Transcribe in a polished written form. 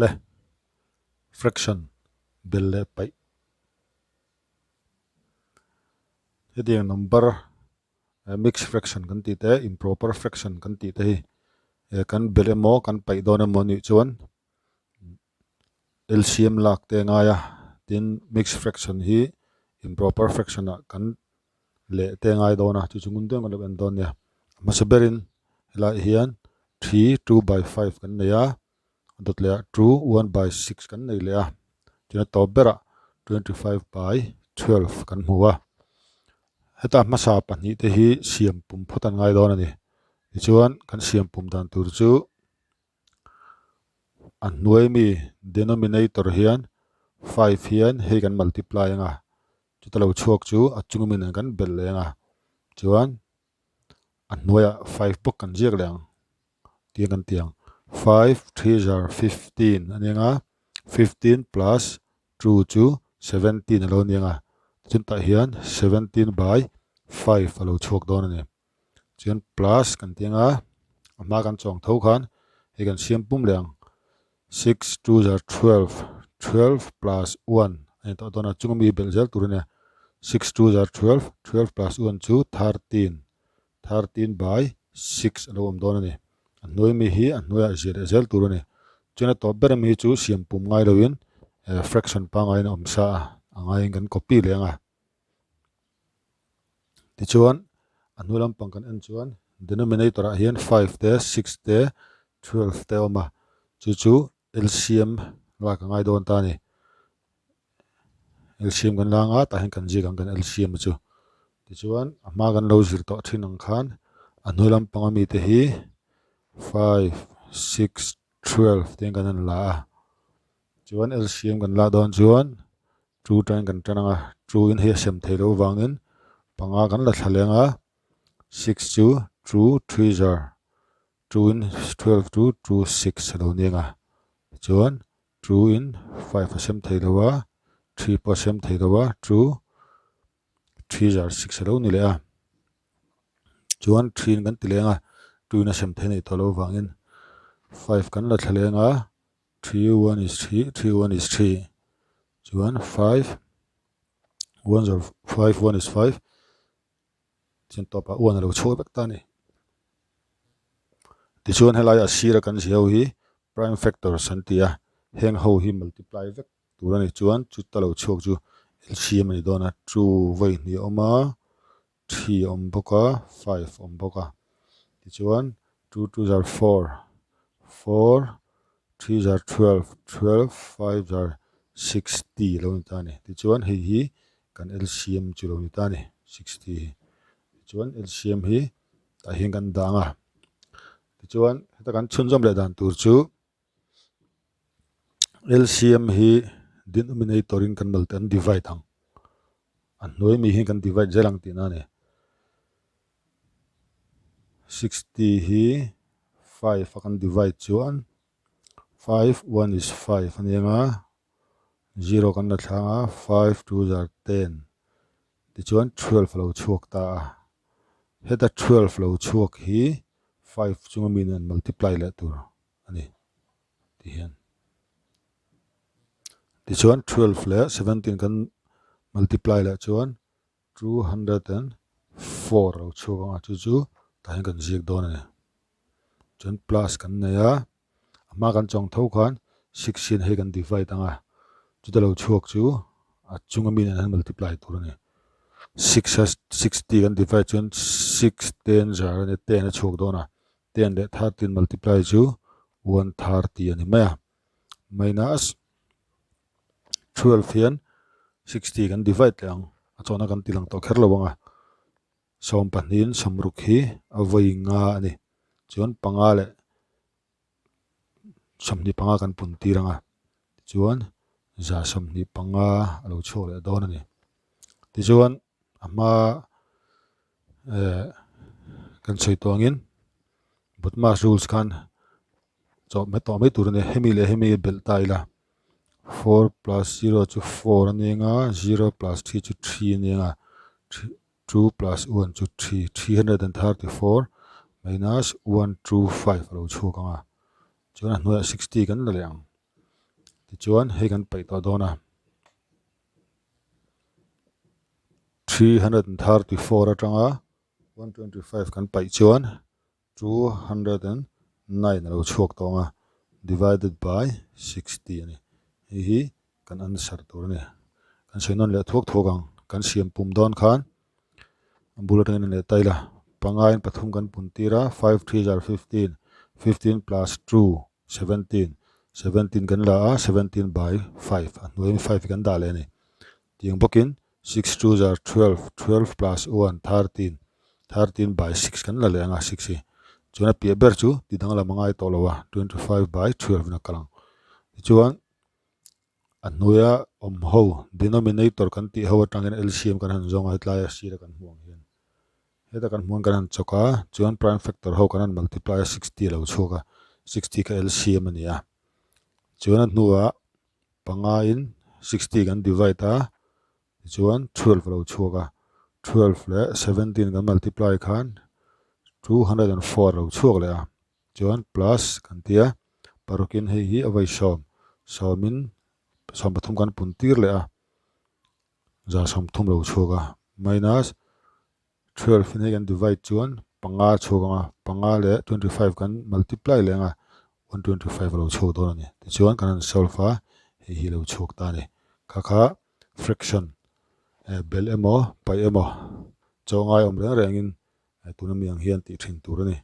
Le fraction bel leh paih. Hetiang number mixed fraction kan tih te improper fraction kan tih te hi kan bel emaw kan paih dawn emaw anih chuan LCM lak te a ngai a, tin mixed fraction hi improper fraction ah kan leh te a ngai dawn a, chu chu ngun deuh kan lo en dawn nia. A hmasa berin helaiah hian three two by five kan nei a, a dawt leh ah two one by six kan nei leh a, tin a tawp berah 25 by 12 kan hmu a. Heta hmasa pahnih te hi siam pum phawt an ngai dawn a ni. Tichuan kan siam pum dan tur chu A hnuai mi denominator hian five hian hei kan multiply anga chuta lo chhuak chu a chung mi nen kan belh leh anga chuan a hnuaiah five bawk kan ziak leh ang tih kan ti ang five three zar fifteen a ni anga fifteen plus two chu seventeen a lo ni anga chutah hian seventeen by five a lo chhuak dawn a ni. Chuan plus kan ti anga a hma kan chuang tho khan hei kan siam pum leh ang six two zar 12 12 plus 1 a ni tawh dawn a chung ami belh zel tur a nia six two zar 12 12 plus 1 chu 13 13 by 6 a lo awm dawn a ni a hnuai mi hi a hnuaiah zir leh zel tur a ni chuan a tawp ber ami chu siam pum ngai loin fraction pangaiin a awm sa a a ngaiin kan copy leh ang a. Tichuan a hnu lampang kan en chuan denominator ah hian five te six te twelve te a awm a chu chu LCM lak a ngai dawn ta a ni LCM kan la anga tah hian kan ziak ang kan LCM chu tichuan a hma kan lo zir tawh thin ang khan a hnu lampang ami te hi five six twelve te hian kan han la a chuan LCM kan la dawn chuan. Two tangin kan tan ang a, two in hei a sem thei loh vangin panga kan la thla leng a, six chu two three zar, two in 12 chu two six a lo ni ang a, tichuan two in five a sem thei lo a, three pawh a sem thei lo a, two three zar six a lo ni leh a, chuan three in kan ti leng a, two in a sem thei neih tawh loh vangin five kan la thla leng a. Three one is three, three one is three chuan five one zar five one is five chuan tawpah one a lo chhuak vek ta a ni. Tichuan helai a sira kan ziah ho hi prime factors an ti a, heng ho hi multiply vek tur a ni chuan chuta lo chhuak chu LCM a ni dawn a, two vawi hnih a awm a, three a awm bawk a, five a awm bawk a tichuan two two zar four, four three zar 12, 12 five zar 60 a lo ni ta a ni tichuan hei hi kan LCM chu lo ni ta a ni 60 hi tichuan LCM hi tah hian kan dang a tichuan heta kan chhunzawm leh dan tur chu LCM hi denominator in kan mal kan divide ang a hnuai mi hi kan divide zel ang tihna a ni 60 hi 5 a kan divide chuan 5 1 is 5 a ni ang a 0 kan la thlang a 5 2 zar 10 tichuan 12 a lo chhuak ta a heta 12 lo chhuak hi 5 chunga mi nen multiply leh tur a ni ti hian tichuan 12 leh 17 kan multiply leh chuan 204 lo chhuak ang a chu chu tah hian kan ziak dawn a ni chuan plus kan nei a a hma kan chawng tho khan six hian hei kan divide ang a chuta lo chhuak chu a chunga mi nen hian multiply tur a ni six a sixty kan divide chuan six ten zar a ni ten a chhuak dawn a ten leh 13 multiply chu 130 a ni mai a minus 12 hian 60 kan divide leh ang a chawhna kan ti lang tawh kher lo ang a sawm pahnihin sawmruk hi a vawi nga a ni chuan panga leh sawmhnih panga kan pun tir ang a tichuan za sawmhnih panga a lo chhuak leh dawn a ni tichuan a hma eh kan sawi tawh angin Bodmas rules khan chawh mai tawh mai tur a ni hemi leh hemi belh ta ila four plus zero chu four a ni anga zero plus three chu three a ni anga two plus one chu three three hundred and thirty four minus one two five a lo chhuak ang a chuan a hnuaiah sixty kan la leh ang. Tichuan hei kan paih tawh dawn a, 334 atanga 125 kan paih chuan 209 a lo chhuak tawh ang a, divided by 60 a ni. Hei hi kan answer tur a ni. Kan sawi nawn leh thuak thuak ang. Kan siam pum dawn khan a bul atangin a leh ta ila. Pangain pathum kan pun tir a, five three zar 15, 15 plus 2, 17, 17 kan la a, 17 by 5 a hnuaiin 5 hi kan dah leh a ni. Tiang bawkin Six two zar 12, 12 plus 1, 13, 13 by 6 kan la leh ang a, 6 hi. Chuan a piah ber chu ti danglam a ngai tawh lo a, 25 by 12 in a kal ang. Tichuan a hnuaia awm ho denominator kan tih ho atangin LCM kan han zawng a, hetlai a sira kan hmuh ang hian. Heta kan hmuh ang kan han chawk a, chuan prime factor ho kan han multiply a, 60 a lo chhuak a, 60 kha LCM a ni a. Chuan a hnuah panga in 60 kan divide a, tichuan 12 a lo chhuak a, 12 leh 17 kan multiply khan 204 a lo chhuak leh a, chuan plus kan ti a, paruk in hei hi a vawi sawm, sawm in 13 kan pun tir leh a, 30 a lo chhuak a, minus 12 in hei kan divide chuan panga a chhuak ang a, panga leh 25 kan multiply leh ang a, 125 a lo chhuak dawn a ni. Tichuan kan han solve a, hei hi a lo chhuak ta a ni. Kha kha fraction eh belh emaw paih emaw chaw ngai awm reng rengin tuna mi ang hian tih thin tur a ni.